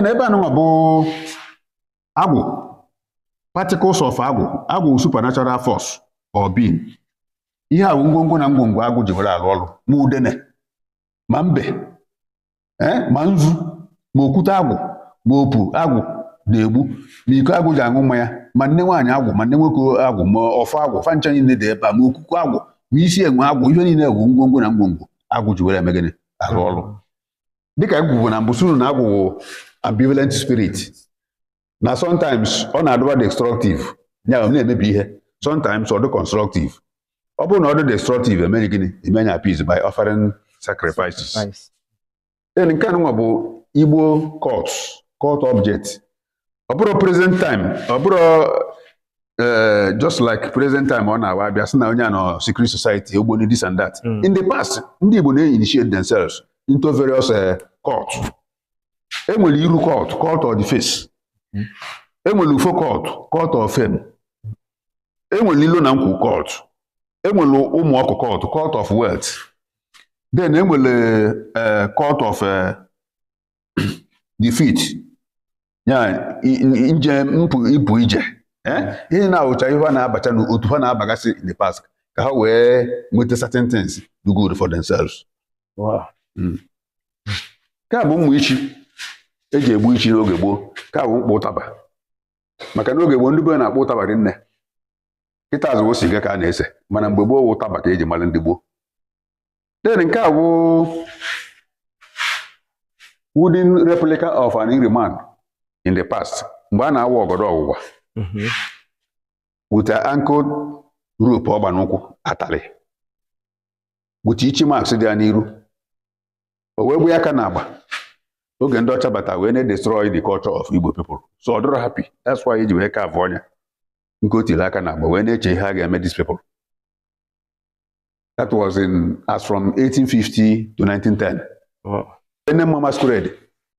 Na ebe anụnwa bụ agwụ, particles of agwụ. Agwụ, supernatural force or being. Ihe a bụ ngwongwo na ngwongwo agwụ ji were arụ ọrụ, ma udene, ma mbe, ma nzu, ma okwute agwụ, ma opu agwụ na-egbu, ma iko agwụ ji aṅụ mmanya, ma nne nwaanyị agwụ, ma nne nwoke agwụ, ma ọfọ agwụ. Fancha niile dị ebe a, ma okuku agwụ, ma isi enwe agwụ. Ihe niile bụ ngwongwo na ngwongwo agwụ ji were eme gịnị? Arụ ọrụ. Dịka egwu bụ na mbụ sunu na agwụ bụ ambivalent spirit, na sometimes ọ na-adịwa destructive, ya ọ na-emebi ihe, sometimes ọ dị constructive. Ọ bụrụ na ọ dị destructive, emere gịnị? Eme ya appease by offering sacrifices. Nice. Then nke anụnwa bụ Igbo cult, cult object. Ọ bụrụ present time, ọ bụrụ just like present time, ọ na-awa abịa sị na onye a nọ secret society, Ogboni, this and that. In the past, ndị Igbo na-initiate themselves into various cult. Enwere iru cult, cult of the face. Enwere ufo cult, cult of fame. Enwere ilo na nkwụ cult. Enwere ụmụ ọkụ cult, cult of wealth. Then enwere cult of defeat, ya njem mpụ, ịpụ ije. Ihe na-awụcha ihe ha na-abacha n'otu ha na-abagasị in the past ka ha wee nweta certain things do good for themselves. Nke a bụ mmụ ichi eji egbu ichi n'oge gboo. Nke a bụ mkpụ ụtaba, maka n'oge gboo ndị be na-akpọ ụtaba rinne. Kịta azụ siga ka a na-ese, mana mgbe gboo wụ ụtaba ka eji mara ndị gboo. Then nke a bụ wooden replica of an Nri man in the past, mgbe a na-awa ọgọdọ ọwụwa, with an ankle rope ọgba n'ụkwụ, atalị, with ichi marks dị ya n'iru. O wee gbuo aka n'agba oge ndị ọcha bata wee na-destroy the culture of Igbo people, so ọ dịrọ happy. That's why eji wee ka avụ ọnya nke o tiri aka n'agba, wee na-eche ihe a ga-eme these people. That was in as from 1850 to 1910. Nne mma masquerade.